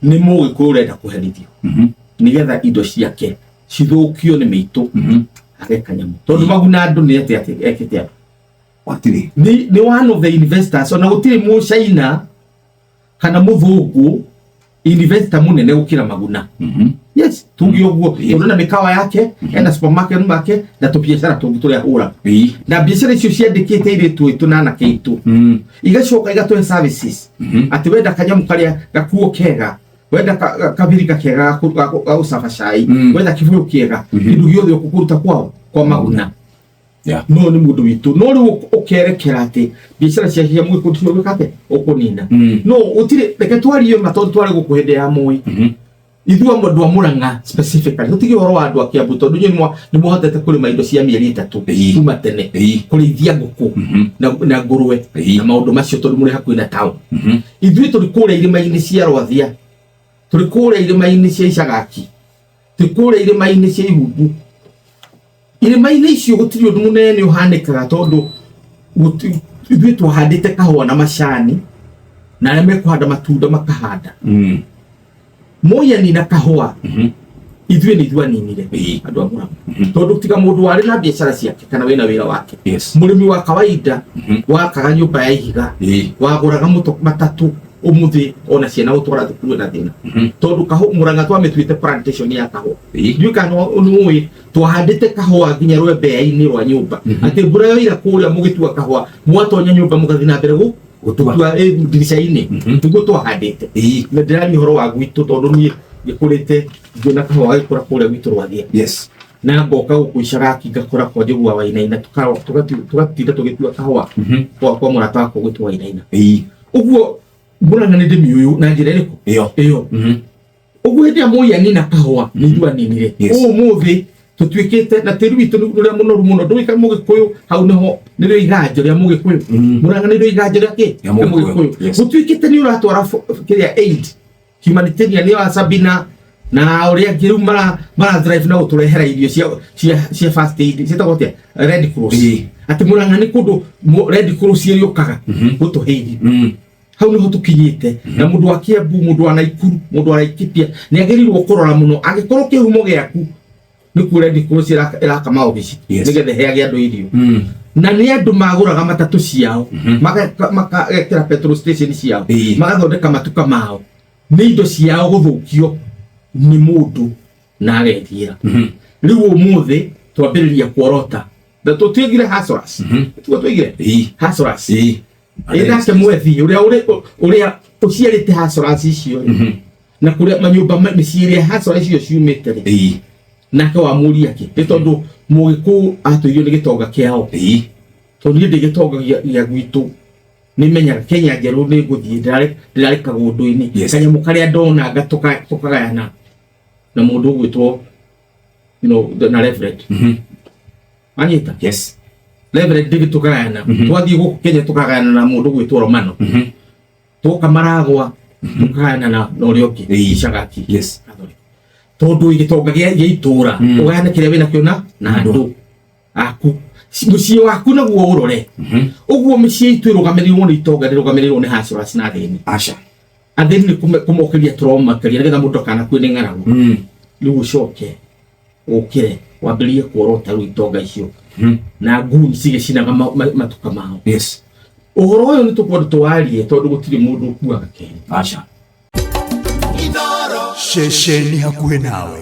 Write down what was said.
Nĩ Mũgĩkũyũ ũrenda kũherithio nĩgetha indo ciake cithũkio nĩ mĩitũ, ageka nyamũ, tondũ Maguna andũ nĩ atĩ ekĩte andũ. Gũtirĩ. Nĩ one of the investors, ona gũtirĩ Mũchaina kana mũthũngũ investor mũnene gũkĩra Maguna. Yes, tuge ũguo, tondũ na mĩkawa yake, ena supermarket make na tũbiacara tũngĩ tũrĩa ahũraga, na biacara icio ciandĩkĩte airĩtu aitũ na anake aitũ, igacoka igatũhe services, atĩ wenda kanyamũ karĩa gakuo kega, wenda kabirika kega ga gũcaba cai, wenda kĩbũyũ kĩega, kĩndũ gĩothe ũkũruta kwao kwa Maguna. No nĩ mũndũ witũ, no rĩu ũkerekera atĩ biacara cia cia Mũgĩkũyũ ticio ũgwĩka atĩ ũkũnina. No gũtirĩ, reke twarie ma, tondũ twarĩ gũkũ hĩndĩ ya Moi. Ithuĩ andũ a Mũrang'a specifically, tũtige ũhoro wa andũ a Kiambu, tondũ inyuĩ nĩ mũhotete kũrĩma indo cia mĩeri 3 kuma tene, kũrĩithia ngũkũ na ngũrwe na maũndũ macio, tondũ mũrĩ hakuhĩ na town. Ithuĩ tũrĩ kũrĩa irĩma-inĩ cia Rwathia, tũrĩ kũrĩa irĩma-inĩ cia Icagaki, tũrĩ kũrĩa irĩma-inĩ cia Ihumbu. Irĩma-inĩ icio gũtirĩ ũndũ mũnene ũhanĩkaga, tondũ ithuĩ twahandĩte kahũa na macani, na arĩa mekũhanda matunda makahanda. Moi anina kahũa, ithuĩ nĩ ithuĩ aninire, andũ a Mũrang'a, tondũ tiga mũndũ warĩ na biacara ciake kana wĩna wĩra wake, mũrĩmi wa kawaida wakaga nyũmba ya ihiga, wagũraga mũto matatũ, ũmũthĩ ona ciana gũtwara thukuru na thĩna, tondũ kahũa Mũrang'a twamĩtuĩte plantation ya kahũa. Ndiũĩ kana nĩũĩ twahandĩte kahũa nginya rwembea-inĩ rwa nyũmba, atĩ mbura yoira kũrĩa mũgĩtua kahũa, mwatonya nyũmba mũgathiĩ na mbere Gũtua. Gũtua ndirica-inĩ. Nĩguo twahandĩte. Na ndĩraria ũhoro wa gwitũ, tondũ niĩ ngĩkũrĩte ngĩona kahũa gagĩkũra kũrĩa gwitũ Rwathia, na ngoka gũkũ Icagaki ngakora kwa Njũgũa Wainaina, tũgatinda tũgĩtua kahũa kwa mũrata wakwa gwĩtwo Wainaina. Ũguo Mũrang'a nĩ ndĩmĩũyũ na njĩra ĩrĩkũ? Ĩyo. Ĩyo. Ũguo hĩndĩ ĩrĩa Moi anina kahũa, nĩ ithuĩ aninire. Ũmũthĩ tũtuĩkĩte na tĩri witũ nĩ ũrĩa mũnoru mũno. Ndũĩ Mũgĩkũyũ hau nĩho nĩrĩo iganjo rĩa Mũgĩkũyũ. Mũrang'a nĩrĩo iganjo rĩa kĩ? Rĩa Mũgĩkũyũ. Gũtuĩkĩte nĩ ũratwara kĩrĩa aid humanitarian nĩyo a Sabina na ũrĩa angĩ rĩu mara drive na gũtũrehera irio cia first aid, ciĩtagwo atĩa, Red Cross. Atĩ Mũrang'a nĩ kũndũ Red Cross ĩrĩũkaga gũtũhe irio. Hau niho tukinyite. Na mundu wa Kiambu, mundu wa Naikuru, mundu wa Laikipia ni agĩrĩirwo kũrora mũno, angĩkorwo kĩhumo gĩaku nĩkuo Red Cross ĩraka maobici nĩgetha ĩheage andũ irio, na nĩ andũ magũraga matatũ ciao, magekĩra petrol station ciao, magathondeka matuka mao, nĩ indo ciao gũthũkio nĩ mũndũ na agethiĩra. Rĩu ũmũthĩ twambĩrĩria kuorota na tũtuĩgire hustlers, tiguo tuigire hustlers? Ĩ nake mwethi ũrĩa ũrĩa ũciarĩte hustlers icio rĩ, na kũrĩa manyũmba mĩciĩ ĩrĩa hustlers icio ciumĩte rĩ, nake wamũria kĩ? Nĩ tondũ Mũgĩkũyũ atũirio nĩ gĩtonga kĩao. Tondũ niĩ ndĩ gĩtonga gĩa gwitũ, nĩ menyaga Kenya njerũ nĩ ngũthiĩ ndĩrarĩ kagũndũ-inĩ, kanyamũ karĩa ndonanga tũkagayana na mũndũ ũgwĩtwo na reverend. Anyita? Yes. Reverend David tũkagayana. Twathiĩ gũkũ Kenya tũkagayana na mũndũ ũgwĩtwo Romano. Twoka Maragwa tũkagayana na ũrĩa ũngĩ, Icagaki. Catholic. Tondũ gĩtonga gĩa itũra, ũgayane kĩrĩa wĩnakĩo na andũ aku, mũciĩ waku naguo ũrore. Ũguo mĩciĩ itũ ĩrũgamĩrĩirwo nĩ itonga, ndĩrũgamĩrĩirwo nĩ hustlers na athĩni. Aca. Athĩni nĩ kũmokĩria tũromakĩria nĩgetha mũndũ akanakue nĩ ng'aragu. Rĩu ũcoke ũkĩre wambĩrĩrie kuorota rĩu itonga icio na nguni cigĩcinaga matuka mao. Ũhoro ũyũ nĩ tũkwenda tũwarie, tondũ gũtirĩ mũndũ ũkuaga kerĩ. Aca. Ceceni hakuhĩ nawe.